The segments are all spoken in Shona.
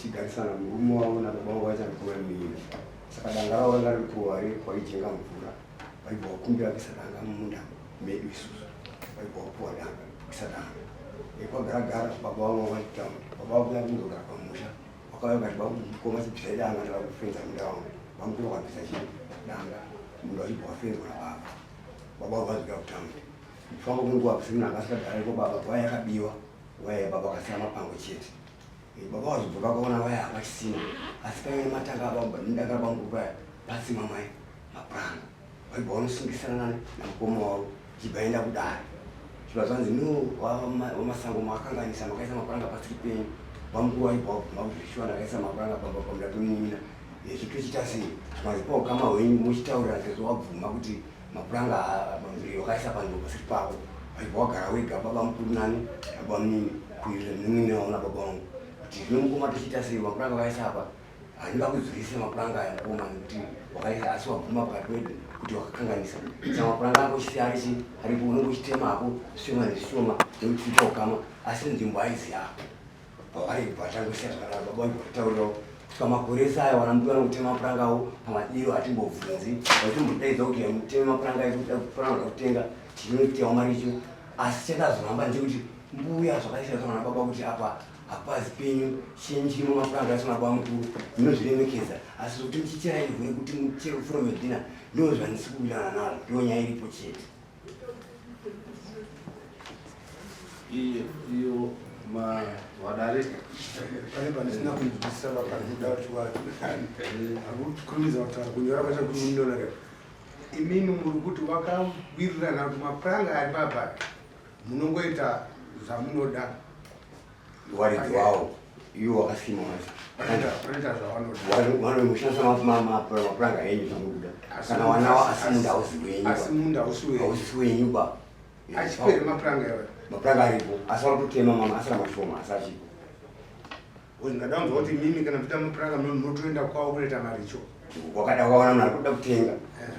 Tichigarisana murume wavo nababa vangu vaita mukoma nemunin'ina. Saka danga ravo ranga riri kuruware kwaijenga mvura. Vaibva vakumbira kuisa danga mumunda medu isusu. Vaibva vapuwa danga kuisa danga. Kwagara gara baba vangu vanga vari town. Baba vangu kuya kundogara pamusha. Vakauya vakati mukoma chibvisai danga ndava kufenza munda wangu. Bamukuru vakabvisa chii danga munda wachibva wafenzwa nababa. Baba vangu vazvika kutown. Kufamba kwenguva kusina munhu akasika dare baba waya yakabiwa. Waya baba vakasiya mapango chete. Eh, baba vazodzoka vakaona waya havachisina asi paive nematanga ababa nedanga rabamukuru paya pasima mai mapuranga vaibva vanosungisana nani namukoma wavo chibva enda kudare chibva zvanzi no wamasango makakanganisa makaisa mapuranga pasiri penyu bamukuru vaibva vabvuma kuti zvishuwa ndakaisa mapuranga pamba pamudatonimina izvi tochiita sei zvikanzi paukama hwenyu muchitaurira sezvo wabvuma kuti Mapuranga wakaisa panzvimbo pasiri pako waibva wagara wega baba mukuru nani baba munini kuita munin'ina waona baba wangu kuti zvino mukoma tochiita sei mapuranga wakaisa apa handinga kudzorese mapuranga aya mukoma nekuti wakaisa asi wabvuma pakati pedu kuti wakakanganisa saka mapuranga ako chisi arichi aripo unenge uchitema hako zvishoma nezvishoma nekuti tiri paukama asi nzvimbo haizi yako Pavaribva tangosiya zvakadaro baba vangu vakataurirawo kusvika makore ese aya vana mbuya vanotema mapuranga avo pamadiro hatimbobvunzi vaitombodaidza kuti muteme mapuranga acho puranga da kutenga tinoitewa mari icho asi chandazoramba ndechekuti mbuya zvakaisa zvana baba kuti apa hapazi penyu chinyi chirimo mapuranga acho nababa mukuru ndinozviremekedza asi zvekuti muchichera ivhu rekuti muchere from medina ndo zvandisi kuwirirana nazvo ndo nyaya iripo chete Iyo ma vadare pane pandisina kunzwisisa vapakuda kuti vakurumidza kutaura kunyora kwacho kunonaka imimi muri kuti wakawirirana kuti mapuranga ari papa munongoita zvamunoda waridzi wawo iwo wakasima wacho vanoita zvavanoda vanoshandisa mapuranga enyu zvamunoda kana wanawo asi munda hausi wenyu asi munda hausi wenyu hausi wenyu ba achipere mapuranga iwayo mapuranga aripo asi vari kutema mama asina mashoma asi achipo ndada kunzwa kuti mimi kana muchida mapuranga munotoenda kwavo kunoita maricho wakada wakaona munhu ari kuda kutenga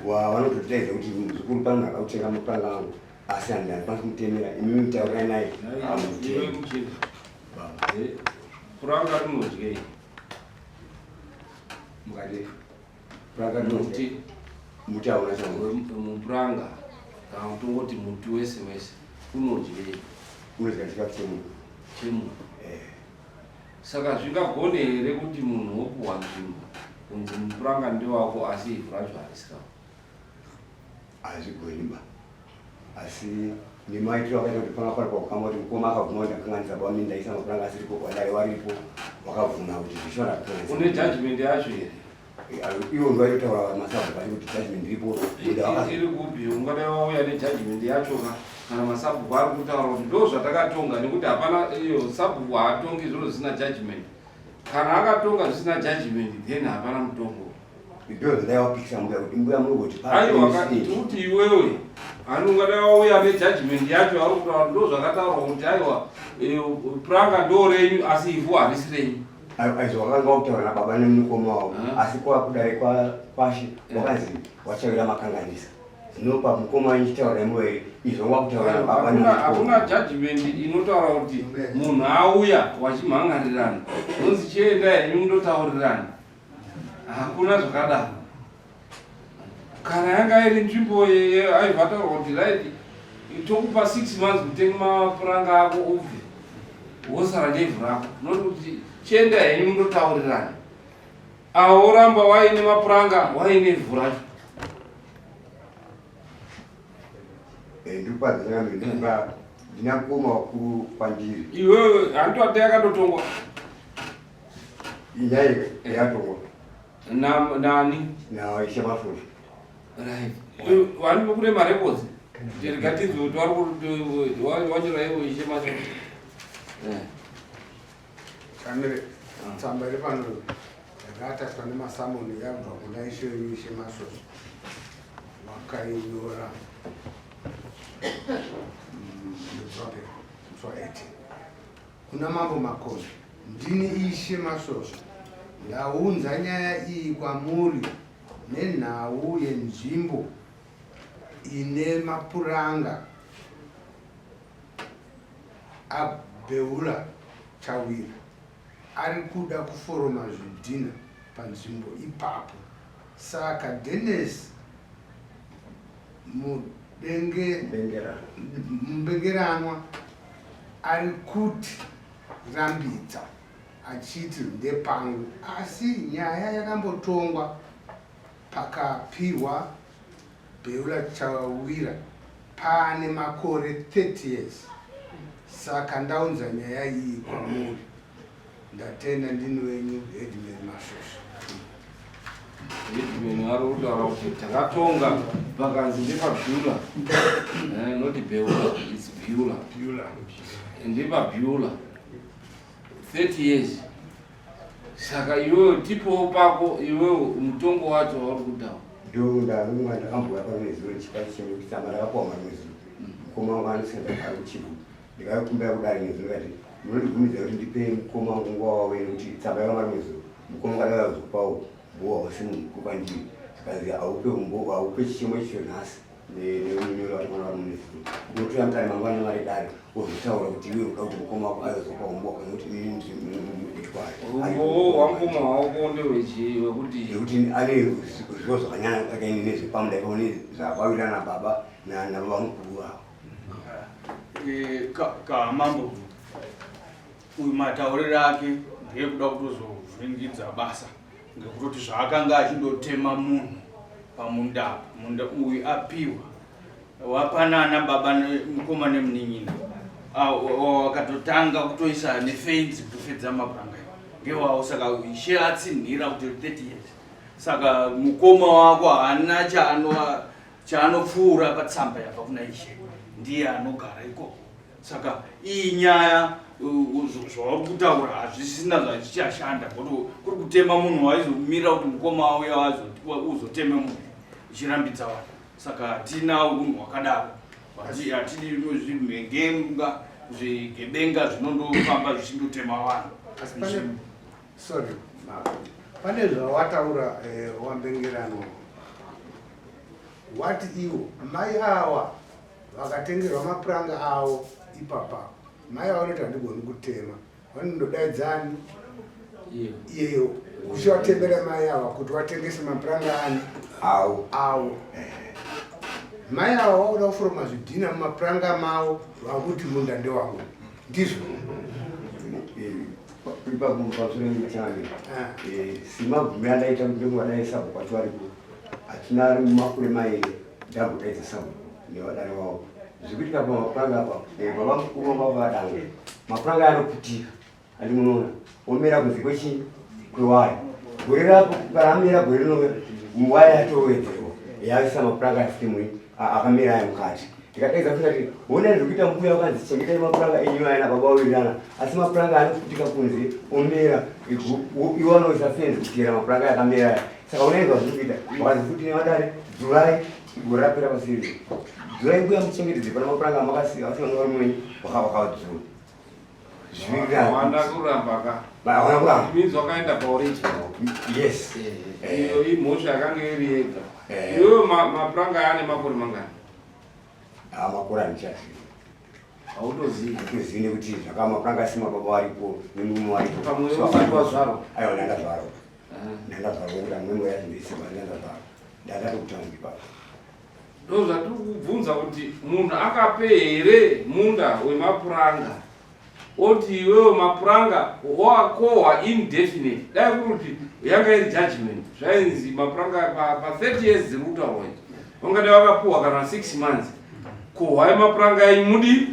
vanototidaidza kuti muzukuru pano munhu ada kutenga mapuranga angu asi handikwanisi kumutemera imimi mutaurai naye amutengi puranga rinodyei mukati puranga rinoti muti hauna chamupuranga kana kutongoti muti wese wese unodyei unodya chikafu chemunhu chemunhu eh. saka zvingagone here kuti munhu wopuhwa nzvimbo kunzi mupuranga ndewako asi ivhu racho harisi rako Hazvigoni ba. Asi nemaitiro akaita kuti panga pari paukama kuti mukoma akabvuma kuti ndakanganisa baba mini ndaisa mapuranga asiripo kwadai waripo wakabvuma kuti zvishona ndakanganisa. Une judgment yacho here? Iwo ndo aitotaura masabhuku acho kuti judgment iripo. Iri kupi? Ungadai wauya nejudgment yacho ka kana masabhuku ari kutaura kuti ndo zvatakatonga nekuti hapana iyo sabhuku haatongi zviro zvisina judgment. Kana akatonga zvisina judgment then hapana mutongo. Aiwa kuti iwewe ani ungadai wauya nejudgment yacho yauri kutaura ndo zvakataurwa kuti aiwa eh, pranga ndo renyu asi ivhu harisi renyu aizvo wakanga wakutaura nababa nemukoma wavo asi kwakudare kwashe wakanzi wachawira makanganisa zvinopa mukoma wenyu chitaura nemuwere izvo wakutaura nababa hakuna judgment inotaura kuti munhu auya wachimhangarirana unonzi chienda henyu mundotaurirana Hakuna zvakadaro. Kana yanga iri nzvimbo aibva ataurwa kuti right tokupa 6 months kutenga mapuranga ako ubve wosara nevhu rako not kuti chienda henyu mundotaurirana awo woramba waine mapuranga waine ivhu racho eh, ndikupadza ndina mukoma wakuru kwandiri iwewe handitoati yakatotongwa Inyaya yatongwa. Na nani? Na Ishe Masosha. Right. Wani kune ma records. Tirikatidzi kuti wari kuti wanyora iwo Ishe Masosha. Eh. Kamere tsamba iri pano yakataswa nemasamoni yabva kuna Ishe Ishe Masosha. Wakainyora musi wa 18. Kuna Mambo Makoni, ndini Ishe Masvosva, ndaunza nyaya iyi kwamuri nenhau yenzvimbo ine mapuranga aBeula Chawira. Ari kuda kuforoma zvidhina panzvimbo ipapo saka Dennis Mudenge Mumbengeranwa ari kuti rambidza achiti ndepangu asi nyaya yakambotongwa pakapihwa Beulah Chawira paane makore 30 years saka ndaunza nyaya iyi kwamuri. Ndatenda ndini wenyu Headman Masvosva. Headman vari kutaura kuti takatonga pakanzi ndepaBeulah eh, not Beulah, it's Beulah. Beulah. NdepaBeulah 30 years. Saka iwewe tipowo pako iwewe mutongo wacho wauri kutaura. Ndonda ndakamboya pano nezuro chikati chenyu tsamba ndakapuwa mari nezuro. Mukoma wangu anosenda ari kuchivu. Ndikakumbira kudare nezuro ndikati munondibvumidza kuti ndipe mukoma wangu nguva wavo ino kuti tsamba yakamari nezuro. Mukoma wangu adai azopawo mbuwa wose munhu kwandiri. Zvikanzi haupe umbo haupe chichemo icho nhasi. Nemunyoro vari mwana vari munezuro. Unotora mutare mangwana vari dare wozotaura kuti iwe unoda kuti mukoma wako azopa umbo wako nekuti inini ndiri kuti kwaari. Umbowo hwamukoma wako ndewechii wekuti Nekuti ane zvivo zvakanyanya kudarika ini nezvepamuda ipapo nezvaakawirirana nababa nababa mukuru vavo. Eh, Kamambo uyu matauriro ake ndeyekuda kutozovhiringidza basa ngekutoti zvaakanga achindotema munhu pamunda apa munda uyu apiwa wapanana baba mukoma nemunin'ina wakatotanga kutoisa nefenzi kutofedza mapuranga ngewawo saka ishe atsinhira kuti 30 years saka mukoma wako haana chaanopfuura patsamba yabva kuna ishe ndiye anogara ikoko Saka iyi nyaya zvauri kutaura hazvisina zvachichashanda kuti kuri kutema munhu waizomirira kuti mukoma auya uzoteme munhu uchirambidza vanhu saka hatina unhu hwakadaro hatidi zvimhengenga zvigebenga zvinondofamba zvichindotema vanhu. Sorry, pane zvawataura eh, wambengerano wati iwo mai awa Vakatengerwa mapuranga avo ipapa mai avo vanoti handigoni kutema vanondodaidzani iyeyo uchivatembera mai ava kuti vatengese mapuranga ani avo avo mai ava vakuda kuforoma zvidhina mumapuranga mavo vakuti munda ndewangu ndizvo ipapo pamusoro nechange simabvumi andaita kuti ndingovadai sabhuku vacho varipo hatina makore mairi ndambodaidza sabhuku nevadare wavo zvekuitika pamapuranga apa eh, baba mukuru vanga vadanga mapuranga anoputika andi munoona omera kunze kwechii kwewaya gore rapo kana amera gore rinouya waya yatowedzerwa yaisa mapuranga asimwe akamera aya mukati ndikadaidza futi ati honai zvekuita mbuya vakanzi chengetai mapuranga enyu aya nababa wawirirana asi mapuranga anoputika kunze omera iwo anoisa fenzi kutera mapuranga akamera aya saka honai zvazviri kuita vakanzi futi nevadare dzurai Gore rapera pasiri. Dzurai mbuya muchengetedze pana mapuranga amakasiya asi vanga varume venyu wakadzura. Hawana kuramba ka. Hawana kuramba. Means wakaenda paoriginal. Yes. Iyo imhosva yakanga iri yega. Iwewe mapuranga ane makore mangani? Ah, makore andichazivi. Hautozivi. Hautozivi nekuti zvaka mapuranga asima baba varipo nemurume varipo. Pamwe usati wazvarwa. Aiwa ndakazvarwa. Ndakazvarwa kuti amwe mweya zvindoisirwa ndakazvarwa. Ndakatokutanga ipapo. Ndozvatiri kubvunza kuti munhu akape here munda wemapuranga oti iwewe mapuranga wakohwa indefinite dai kuri kuti yanga iri judgment zvainzi mapuranga pa 30 years dziri kutaurwa idzi vangadai vakapuhwa kana 6 months kohwai mapuranga enyu mudi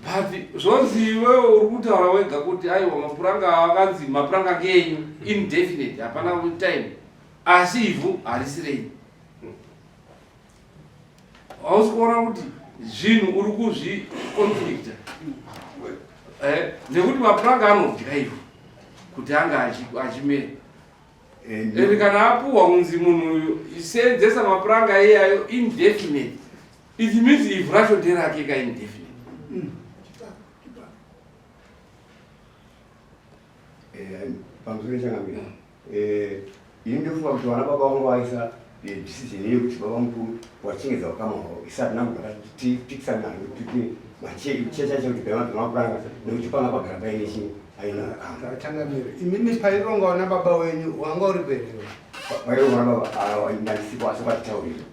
but zvonzi iwewe uri kutaura wega kuti aiwa mapuranga akanzi mapuranga ngenyu indefinite hapana time asi ivhu harisi renyu hausi kuona kuti zvinhu uri kuzviconflicta eh, nekuti mapuranga anodya ivhu kuti anga achimera and kana apuhwa kunzi munhu uyu seenzesa mapuranga iyayo indefinite It means ivhu racho nderake ka indefinite. Eh, pamusoro changamira. Eh, ini ndofunga kuti vana baba vangu vaisa Decision yekuti baba mukuru wachengedza ukama hwavo isu hatina kugara tipikisana nazvo kuti machecha chacho kuti bhema bhemapuranga nekuti panga pagara paine chii aina ukama. Changamire, imimi paironga na baba wenyu wanga uri perewo? Paironga na baba ndandisipo asi vakatitaurira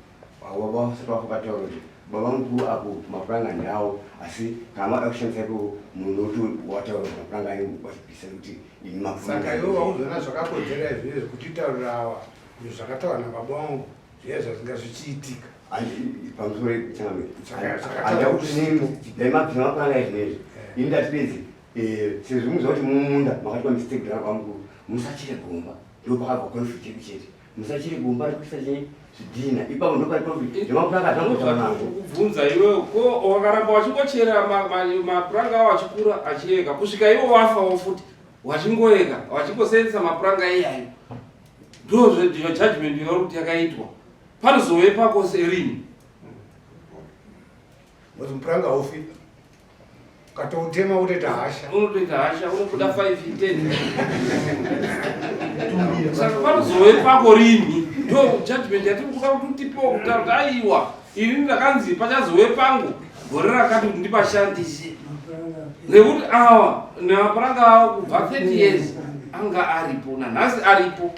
baba vasati vafa vakataura kuti baba mukuru apo mapuranga ndawo asi kana mada kushandisa ipo munoti wataura kuti mapuranga anyu wachibvisa nekuti ini mapuranga Saka iwe wauzoona zvakakodzera izvozvo kutitaurira awa Izvo zvakataurwa nababa vangu zviya zvazinga zvichiitika. Pamusoro changamire. Dai mabvisa mapuranga izvinezvi. Ini ndati bedzi eh, sezvo muziva kuti mumunda makatwa mistake kudhara kwamukuru musachere gomba ndopakabva conflict yedu chete musachere gomba rekuisa chii zvidhina ipapo ndopari conflict zvemapuranga zvangotaura nazvo kubvunza iwewe ko wakaramba wachingochera mapuranga awo achikura achiyeka kusvika iwo wafawo futi wachingoyeka wachingosenzesa mapuranga iyayo Ndozve judgment yauri kuti yakaitwa. Panozove pako serini. Ngozi mupuranga haufi. Ukatoutema utoita hasha. Unotoita hasha unobuda 5 10. Saka panozove pako rini. Ndo judgment yatiri kuda kuti utipewo kutaura kuti aiwa ini ndakanzi pachazove pangu gore rakati kuti ndipashandise. Nekuti awa nemapuranga awo kubva 30 years anga aripo nanhasi aripo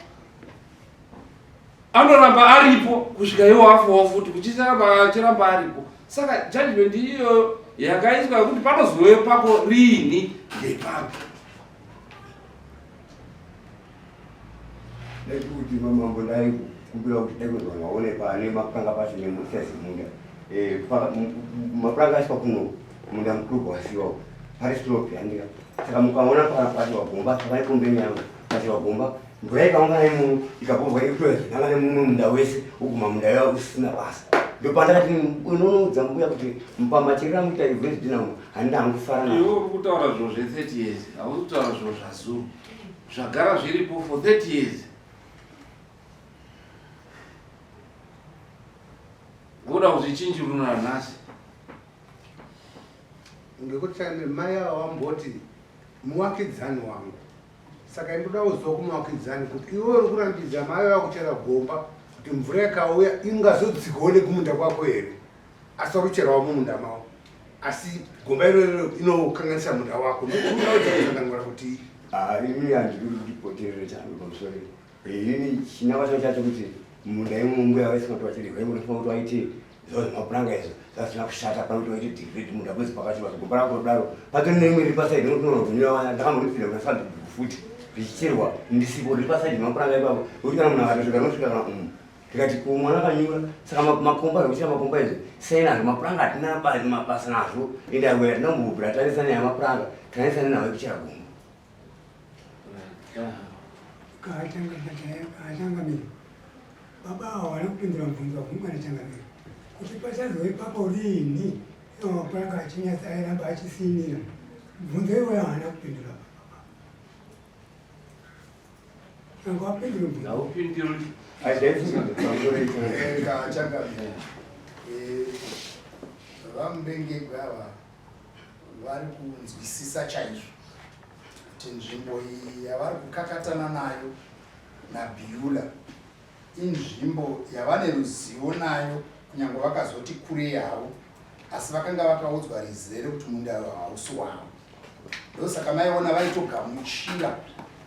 anoramba aripo kusvika iwo afawo futi kuchisaramba achiramba aripo saka judgment iyoyo yakaiswa yekuti panozove pako riini ndepapi Dai kuti mamambo ndai kumbira kuti dai kuti vanhu vaone pane mapuranga pacho nemusaizi munda. Eh, mapuranga aiswa kuno munda mukuru wasiwa uko. Pari slope handika. Saka mukaona pakachirwa gomba, pane kombeni yangu, pachirwa gomba, mvura ikaungana imomo ikapombwa ikutoya zvinanga nemumwe munda wese woguma munda yawo usina basa. Ndopandakati unonoudza mbuya kuti mupamachirira muita ivhu rezvidhina umu handina hangu kufara nazvo. Iwe uri kutaura zviro zve 30 years, hausi kutaura zviro zvazuro. Zvagara zviripo for 30 years. Voda kuzvichinjirunura nhasi. Ngekuti chani mai ava vamboti muwakidzani wangu. Saka indoda kuziva kumuwakidzani kuti iwe uri kurambidza mai vava kuchera gomba kuti mvura ikauya ingazodzikawo nekumunda kwako here? Asi vari kucherawo mumunda mavo. Asi gomba iroro inokanganisa munda wako. Ndokuda kutsanangura kuti Ah, ini handidi kuti ndipoterere chando pamusoro ini chinangwa chacho chacho kuti munda imomo mbuya vaisina kuti vachirihwa imomo tofanira kuti vaite zvavo zvemapuranga izvo zvasina kushata pano kuti vaite degrade munda kwezi pakati vazo gomba rako kudaro patori neimwe riri pasaidi nokuti unoona ndakambonotsira kuna sabhuku futi richicherwa ndisipo riri pasaidi mapuranga ipapo nokuti kana munhu akatosvika anosvika kana umu Ndikati ko mwana akanyura saka makomba zvekuchera makomba izvi sei nazvo mapuranga hatina mabasa nazvo ende awe hatina kumbobvira tarisana nyaya yemapuranga tarisana nhau yekuchera gomba. Kachangamire baba avo vana kupindura mubvunzo wabvunzwa nachangamire kuti pachazove papo riini iwo mapuranga achinyatsa airamba achisinira mubvunzo iwoyo haana kupindura baba. Haupinduri. VaMubengegwe ava vari kunzwisisa chaizvo kuti nzvimbo iyi yavari kukakatana nayo naBiula inzvimbo yavane ruzivo nayo kunyange vakazoti kurei havo asi vakanga vakaudzwa rizere kuti munda hausi wavo. Ndosaka maiona vaitogamuchira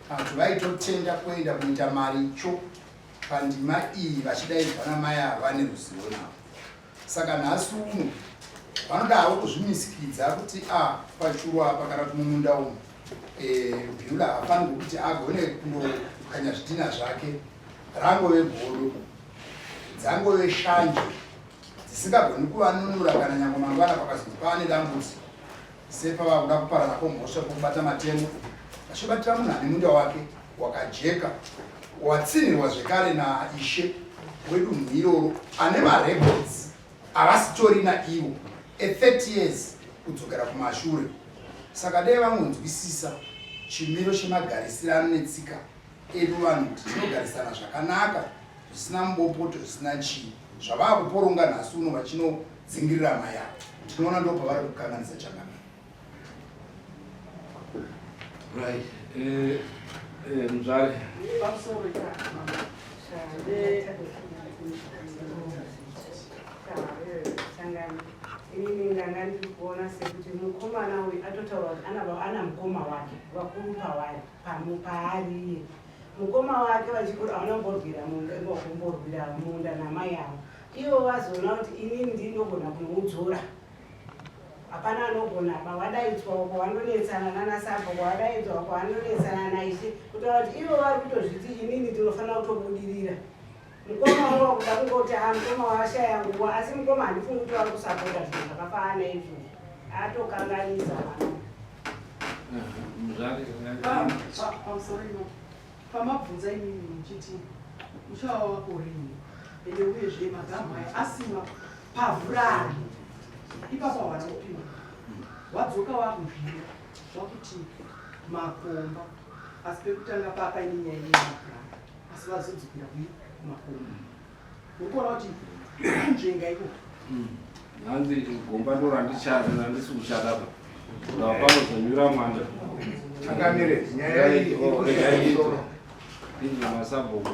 kana kuti vaitotenda kuenda kunoita maricho pandima iyi vachidaidzwa namai ava vane ruzivo navo. Saka nhasi uno vanoda havo kuzvimisikidza kuti a ah, pachuru apa kana kuti mumunda umu eh, Beulah haafanirwi kuti agone kundokanya zvidhina zvake rangove godo dzangove shanje dzisingagoni kuvanunura kana nyange mangwana pakazonzi paane dambudziko Sepava kuda kuparara kwomhosva kwokubata matemo achibatira munhu ane munda wake wakajeka watsinhirwa zvekare naishe wedunhu iroro ane marecords avasitorina ivo e 30 years kudzokera kumashure. Saka dai vangonzwisisa chimiro chemagarisirano netsika edu vanhu kuti tinogarisana zvakanaka zvisina mubopoto zvisina chii zvavava kuporonga nhasi uno vachinodzingirira mai ava tinoona ndo pavari kukanganisa changamire. Right. Eh, eh, muzvare. Pamusoro kutaura kuti ana mukoma wake vakuru pavari paari iye mukoma wake vachikuru hauna kumborwira munda kumborwira munda namai avo ivo vazoona kuti inini ndinogona kunoudzora hapana anogona apa wadaidzwa uko wandonetsana nana sabhuku wadaidzwa uko wandonetsana naishe kutaura kuti ivo vari kutozviti inini ndinofanira kutobudirira mukoma wangu wakuda kungoti ha mukoma washaya nguva asi mukoma handifungi kuti vari kusapota zvinhu zvakafanana izvozvo atokanganisa mwana. Pamusoro ino pamabvunza imimi muchiti muchava wako rini ende uyezve magamu aya asimwa pavhurani ipapo hawana kupinda wadzoka wakuzvira wakuti makomba asi pekutanga papaine nyaya yemapurani asi vazodzokera kui kumakomba uri kuona kuti kunzvenga ikoko. Hanzi gomba ndo randichada randisi kuchada pa ndava panozonyura mwana. Changamire, nyaya iyi iri Ndizvo masabhuku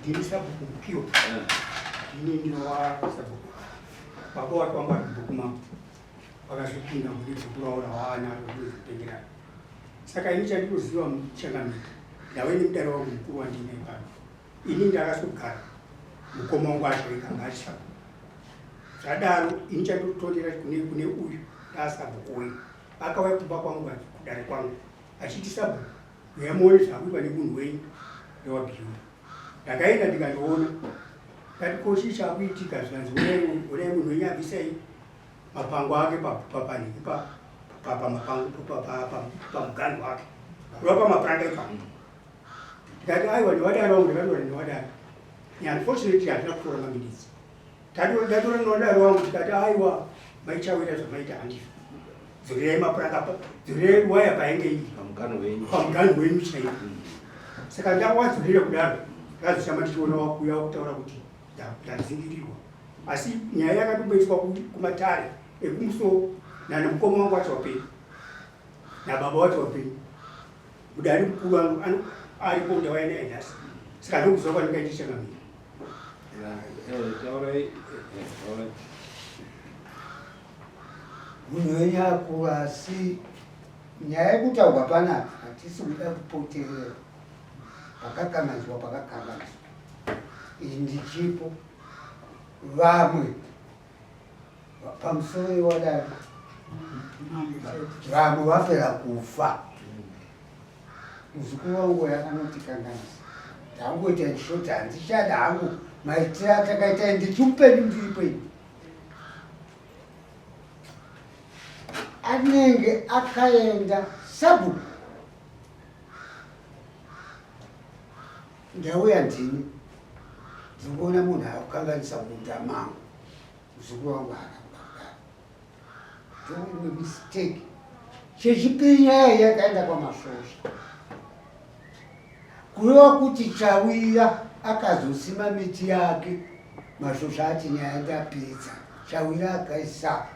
ndini sabhuku Mukiwa, ndini ndinova sabhuku. Baba wake wangu ari mubhuku mangu, vakazopinda mune zvekuraura waanaro nezvekutengerana. Saka ini chandinoziva changamire, ndave nemudare wangu mukuru wandinaye pano. Ini ndakazogara mukoma wangu acho anga ari sabhuku. Zvadaro ini chandinotonera kune uyu ndaasabhuku wenyu, akauya kumba kwangu kudare kwangu achiti sabhuku uyai muone zvakuitwa nemunhu wenyu newabhiura. Ndakaenda ndikandoona, ndati ko chii chakuitika? Zvikanzi onai munhu wenyu abvisai mapango ake papanhingi pamapango pamuganhu wake kureva pamapuranga ipapo. Ndikati aiwa newadaro wangu, ndakatora newadaro. Unfortunately hatina kutora maminitsi, ndatora newadaro wangu tikati aiwa maichawira zvamaita handizvo, dzorerai mapuranga apa, dzorerai waya painge iri pamuganhu wenyu chaipo. Saka ndawadzorera kudaro, ndakazoshama ndichiona wakuuya wakutaura kuti ndadzingirirwa. Asi nyaya yakatomboiswa kumatare ekumusoro nana mukoma wangu wacho wapenyu nababa wacho wapenyu, mudari mukuru aripo ndawaya naye nhasi. Saka ndokuziva kwandingaita changamire. Taurai. Munhu wenyu akura, asi nyaya yekutaurwa panapa hatisi kuda kupoterera pakakanganiswa pakakanganiswa. Iyi ndichipo vamwe pamusoro iwadai vamwe vapera kufa. Muzukuru wangu uyo akanotikanganisa, ndangoita ndishoti handichada hangu maitiro atakaita ndichiupenyu ndiripo ini. Anenge akaenda sabhuku ndauya ndini ndikuona munhu akukanganisa munda mangu, muzukuru wangu haana kuda kudaro, ndoimwe mistake. Chechipiri nyaya iyi yakaenda kwamasvosva, kureva kuti Chawira akazosima miti yake, masvosva ati nyaya ndapedza. Chawira akaisa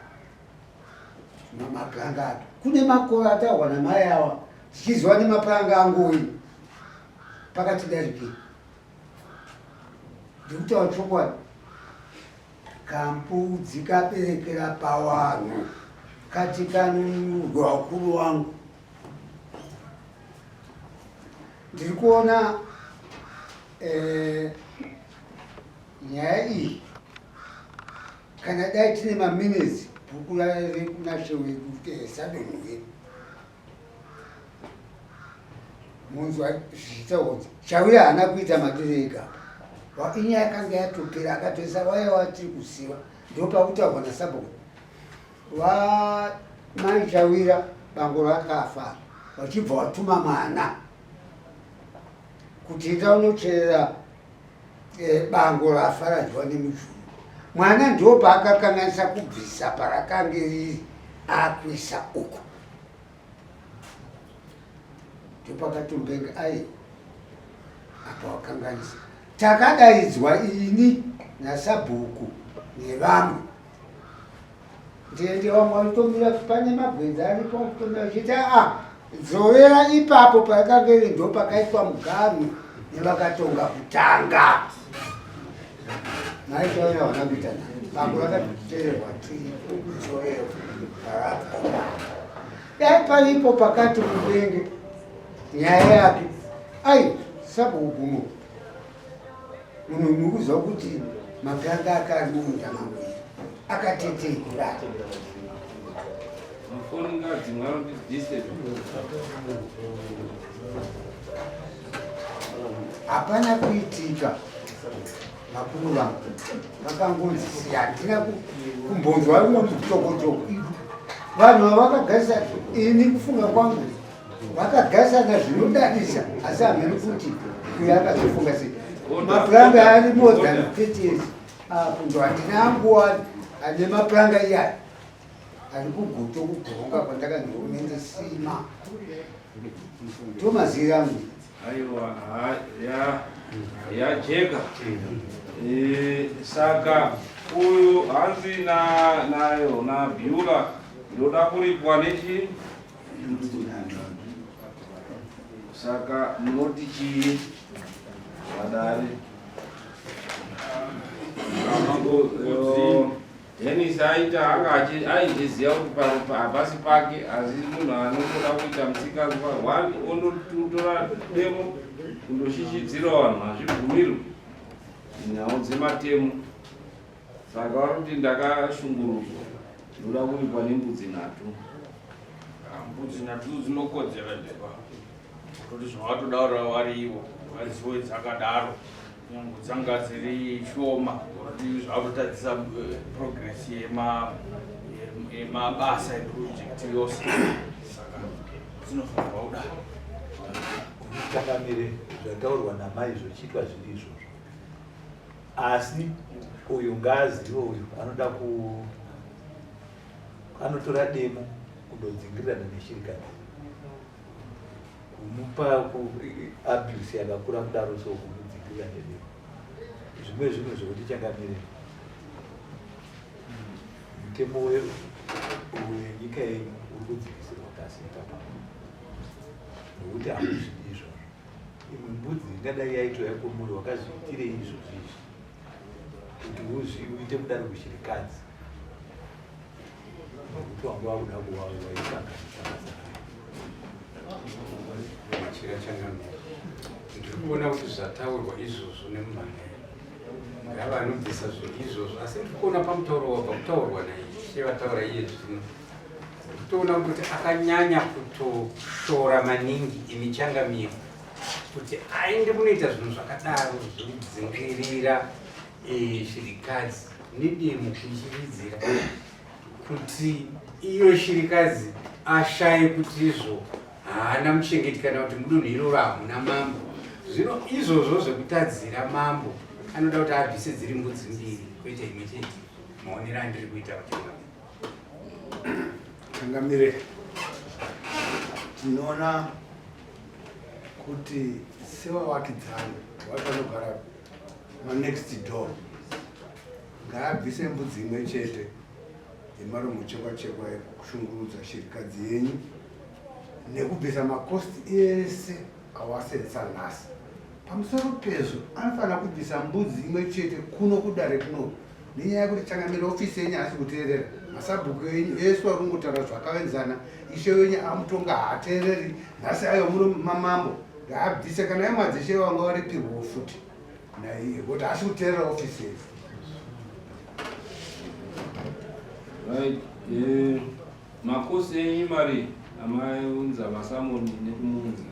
mapuranga ake kune makore ataurwa namai awa, tichiziva nemapuranga angoyi pakati darikei. Ndikutaura chokwadi, kambudzi kaberekera pawanhu kati kanunurwa wakuru wangu. Ndiri kuona nyaya iyi kana dai tine maminitsi bhuku rekunashe wedu sadonhu wedu munzwa zvichitaudza Chawira haana kuita madire ega apa, inyaya yakanga yatopera, akatoisa vaya watiri kuziva ndopakutaurwa nasabhuku vamai Chawira bango rakafa, vachibva watuma mwana kuti enda unocherera bango rafa radyiwa nemujuru. Mwana ndo paakakanganisa kubvisa parakange riri akuisa uko, ndopakatombenga ai apa wakanganisa. Takadaidzwa ini nasabhuku nevamwe, ndiende vamwe vachitomira pane magwenzi aripo, vachitomira vachiti aa dzorera ipapo pakange iri, ndo pakaitwa muganhu nevakatonga kutanga. Mai chaiyo havana kuita nharo. Bambo vakateererwa tiripo kuzorewo vakabva. Dai paripo pakati mudenge nyaya yake ai sabhuku munhu mukuziva kuti mapuranga ake ari mumunda mangu iri akatetei kudai. Mafoni ngadzimwe anondidisturb. Hapana kuitika vakuru vangu vakangonzi siya handina kumbonzwa tokotoko vanhu vavakagarisa ini kufunga kwangu vakagarisana zvinodadisa asi hameno kuti uyo akazofunga sei mapuranga ari more than 30 years apo ndo handina nguwa ane mapuranga iyayo ari kuguto kugoronga kwandakanzi hurumende sima ndomazira angu aiwa ya yajeka e, saka uyu hanzi na nayo na Beulah ndoda kuripwa nechi saka munoti chii vadare Denis aita anga aichiziva kuti hapasi pake asi munhu anongoda kuita musikanzwa one onotora demo kundoshishidzira vanhu hazvibvumirwi nhau dzematemo saka vari kuti ndakashungurudzwa ndoda kuripwa nembudzi nhatu ah, mbudzi nhatu dzinokodzera ndeba kuti zvavatodaura vari ivo vaziwe dzakadaro Nyangwe dzanga dziri shoma kuti zvakutadzisa eh, progress yemabasa eproject yose saka dzinofanirwa kudaro. Changamire zvataurwa namai zvochiitwa zviri izvozvo asi uyu ngaazive uyu anoda ku anotora demo kundodzingirirana neshirikadzi kumupa abuse yakakura kudaro so kumudzingirira nedemo zvimwe zvinhu zvekuti changamire mutemo wenyika yenyu uri kudzikisirwa pasi ipapa nokuti hamuzvidi izvozvo imwe mbudzi ingadai yaitouya kwomuri wakazviitirei izvozvo izvi kuti uite kudaro kuchirikadzi Nokuti wanga wakuda kuwaikanganisa basa Machira changamire. Ndiri kuona kuti zvataurwa izvozvo nemumhan'ari ngava anobvisa zvinhu izvozvo asi ndiri kuona pamutauro wabva kutaurwa naishe vataura iye zvino ndikutoona kuti akanyanya kutoshora maningi imi changamire kuti aende kunoita zvinhu zvakadaro zvekudzingirira eh, shirikadzi nedemo kuishiridzira kuti iyo shirikadzi ashaye kuti izvo haana muchengeti kana kuti mudunhu iroro hamuna mambo zvino izvozvo zvekutadzira mambo anoda kuti abvise dziri mbudzi mbiri kwete imwe chete maonero andiri kuita kuchangamire changamire tinoona kuti sevavakidzani vakanogara manext door Ngaabvise mbudzi imwe chete yemaromo chekwa chekwa yekushungurudza shirikadzi yenyu nekubvisa makosti ese awasenza nhasi. Pamusoro pezvo anofanira kubvisa mbudzi imwe chete kuno kudare kuno nenyaya yekuti changamire ofisi yenyu haasi kuteerera masabhuku enyu ese ari kungotaura zvakaenzana ishe wenyu amutonga haateereri nhasi ayo muno mamambo ngaabvise kana yemadzishe vanga varipirwawo futi naiye kuti haasi kuteerera ofisi yedu right eh, makosi enyu mari amaiunza masamoni nekumuunza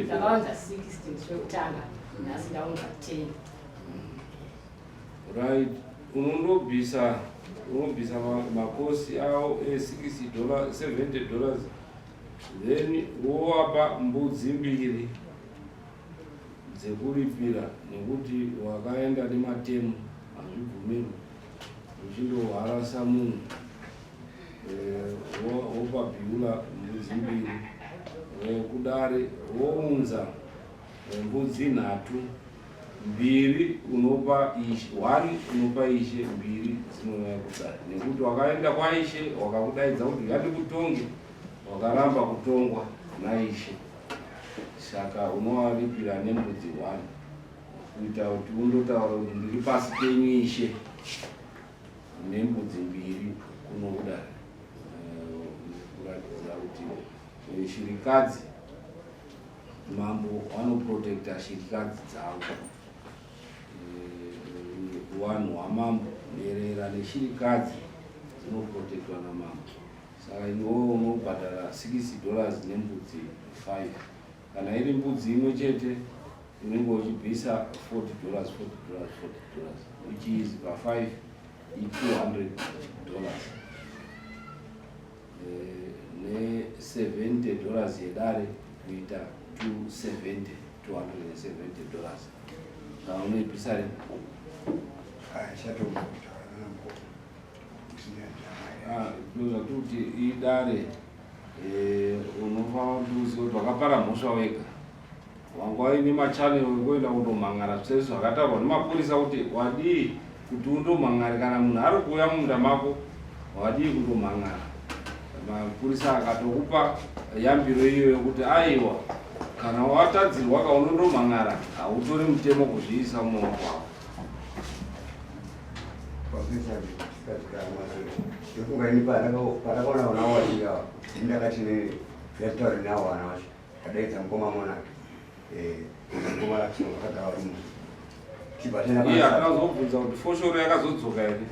ndakaunza 60 zvekutanga nhasi ndaunza 10 right unondobvisa unobvisa makosi awo e60 dollar 70 dollars then wowapa mbudzi mbiri dzekuripira nekuti wakaenda nematemo hazvibvumirwi uchindoharasa munhu eh, wopa bhiula mbudzi mbiri eh, kudare wounza eh, mbudzi nhatu mbiri unopa ishe one unopa ishe mbiri dzinouya kudare nekuti wakaenda kwaishe wakakudaidza kuti uyandikutonge wakaramba kutongwa naishe. Saka unovaripira nembudzi one kuita kuti undotaura kuti ndiri pasi penyu ishe nembudzi mbiri kuno kudare eh, kuratidza kuti eh, shirikadzi mambo vanoprotecta shirikadzi dzavo eh, wanhu hwamambo nherera neshirikadzi dzinoprotectwa namambo Saka iwewe unobhadhara 60 dollars nembudzi 5. Kana iri mbudzi imwe chete unenge uchibvisa 40 dollars, 40 dollars, 40 dollars which is pa 5 i 200 dollars. Eh, ne 70 dollars yedare kuita 270, 270 dollars. Saka unoibvisa rini? Ah, Ah, ndozvati idare eh, unofanira kuti uzive kuti wakapara mhosva wega wanga waine machanel ekuenda kundomhan'ara zvese zvakataurwa nemapurisa kuti wadii kuti undomhan'are kana munhu ari kuuya mumunda mako wadii kundomhan'ara mapurisa akatokupa yambiro iyoyo kuti aiwa kana watadzirwa ka unondomhan'ara hautori mutemo kuzviisa mumaoko ako Ndofunga ini pandakaona vana wachiya ndakati ndataure navo vana vacho ndadaidza mukoma monaki eh, mukoma lakson vakagara vari munhu iye akazobvunza kuti foshoro yakazodzoka here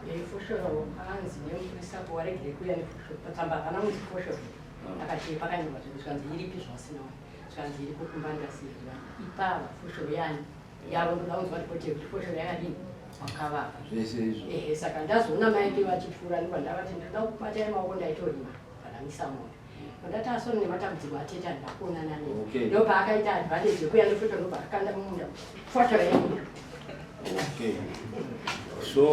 eh, foshoro anzi nemupurisa ko waregere kuuya nefoshoro patsamba hapana kunzi foshoro ah. akati pakanyorwa zvinhu zvikanzi iripi zvawasina wani zvikanzi iripo kumba ndasiya ipava foshoro yani yavo ndoda kunzwa ripoti yekuti foshoro yakadini wakavapa zvese izvo ehe saka ndazoona mai ke vachipfuura ndibva ndavati ndinoda kubatai maoko ndaitorima pandamisa mombe ndati asoni nematambudziko atete handina kuonana nei Okay. ndopaakaita advantage yekuya nefoshoro ndobva akanda mumunda foshoro yemunhu Okay. So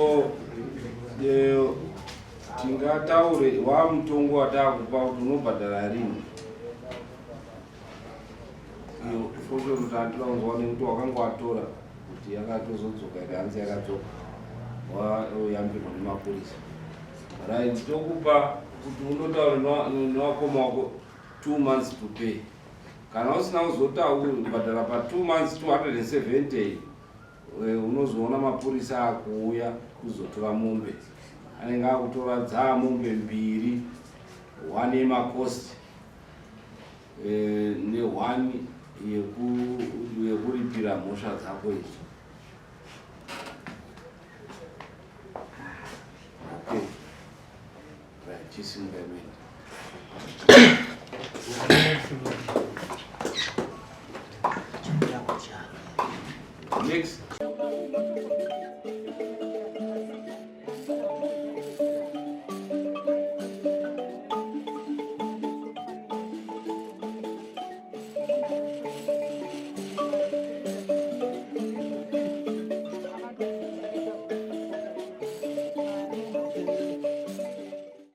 eh, tingataure wamutongo watakupa kuti unobhadhara rini iyo foshoro tandira kunzwa nekuti wakanga watora kuti yakatozodzoka here hanzi yakadzoka wayambirwa nemapurisa right tokupa kuti undotaura newakoma wako two months to pay kana usina kuzobhadhara pa two months 270 eh, unozoona mapurisa akuuya kuzotora mombe anenge akutora dzaa mombe mbiri one yemakosti Eh, ne one yekuripira mhosva dzako idzo okay right chisimuka imene next.